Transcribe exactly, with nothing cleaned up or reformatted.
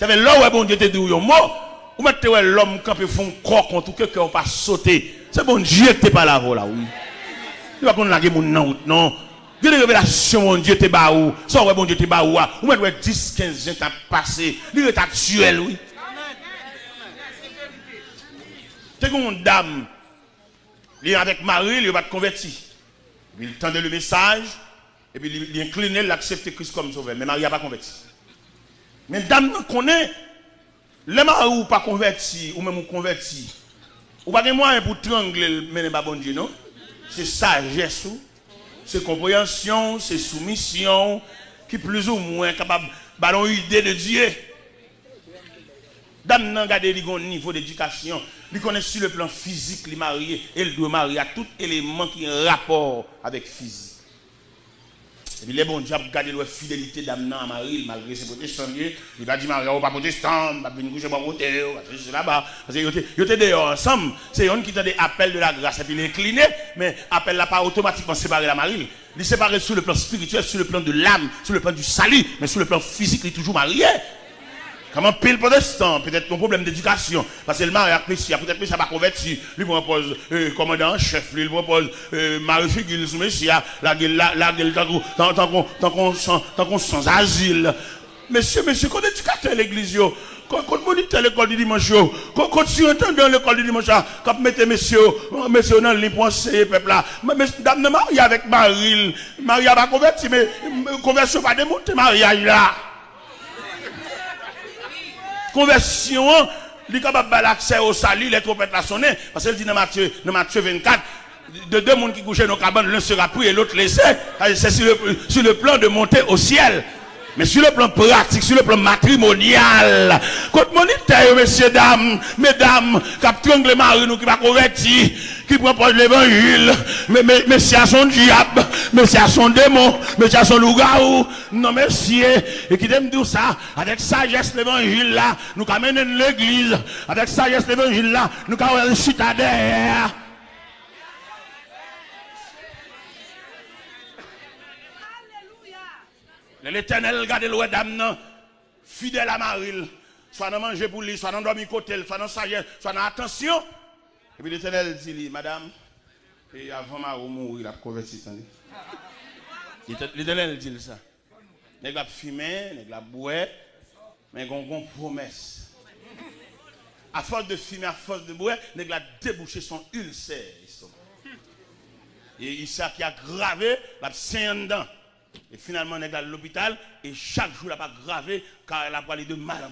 Sa fè lè w wè Bondye te di w yon mo, ou mèt te wè lòm kanpe fè yon kò kont ou ke kè w pa sote. Se Bondye ki te pale avè w la, wi. Li pa konn lage moun nan wout, non. Gen de revelasyon Bondye te ba ou. Sa w wè Bondye te ba ou a, ou mèt wè dis, kenz, ven t ap pase. Li ret aktyèl, wi. Te gen yon dam, li avèk mari l, yo pa t konvèti. Epi l tande le mesaj, epi li, li enkline l, l aksepte Kris kòm sovè. Men mari a pa konvèti. Men dam nan konnen, lè mari w pa konvèti, ou menm ou konvèti, ou pa gen mwayen pou trangle l mennen ba Bondye, non. Se sajès ou, se konpreyansyon w, se soumisyon w ki plizoumwen kapab ba l yon ide de Dye. Dam nan, gade, li gen yon nivo dedikasyon. Li konnen si le plan fizik li marye, e l dwe marye ak tout eleman ki gen rapò avèk fizik. Epi lè Bondye ap gade l, wè fidelite dam nan a mari l, malgre se pwotestan li ye, li pa di mari a, ou pa pwotestan, m p ap vin kouche bò kote w, paske se laba, paske yo te, yo te deyò ansanm, se yonn ki tande apèl de la gras, epi li enkline, men apèl la pa otomatikman separe l a mari l. Li separe sou le plan spirityèl, sou le plan de lam, sou le plan du salut, men sou le plan fizik, li toujou marye. Kòm anpil pwotestan, petèt yon pwoblèm dedikasyon, paske l marye ak mesye a, petèt mesye a pa konvèti, li pran pòz, eh, kòmandan an chèf li, li pran pòz, eh, mare figi l sou mesye a, lage l la, lage l tankou, tan-, tankou, tankou san, tankou sanzazil. Mesye, mesye, kot edikatè legliz yo? Kot, kot monitè lekòl di dimanch yo? Kot, kot sirentandan lekòl di dimanch la k ap mete mesye yo, mesye yo nan liy pou anseye pèp la? Men, men, dam nan marye avèk mari l, mari a pa konvèti, men, men konvèsyon pa demonte maryaj la. Konvèsyon an, li kapab ba l aksè o sali lè twonpèt la sonnen, paske l di nan Matye, nan Matye vennkat, de deux moun ki kouche nan yon kabann, l'un sera pris et l'autre laissé. Sa vle di, c'est sur le, sur le plan de monter au ciel. Men sur le plan pratik, sur le plan matrimonyal, kot monitè yo, mesye dam, medam, k ap trangle mari nou ki pa konvèti, ki pran pòz levanjil, men, men, mesye a se yon dyab, mesye a se yon demon, mesye a se yon lougawou. Non, mesye, e kite m di w sa, avèk sajès levanjil la, nou ka mennen n legliz. Avèk sajès levanjil la, nou ka wè l chita dèyè. Lè Letènèl gade l, wè dam nan fidèl a mari l, swa nan manje pou li, swa nan dòmi kote l, swa nan sajès, swa nan atansyon. Epi Letènèl di li, madanm, e avan mari w mouri, l ap konvèti, tande. Letè-, Letènèl di l sa. Nèg la ap fimen, nèg la ap bwè, men gon, gon pwomès. Afòs de fimen, afòs de bwè, nèg la debouche sou yon ilsè lestomak. E ilsè a ki agrave, l ap senyen anndan. E finalman, nèg la al lopital, e chak jou l ap agrave, ka l ap prale de mal an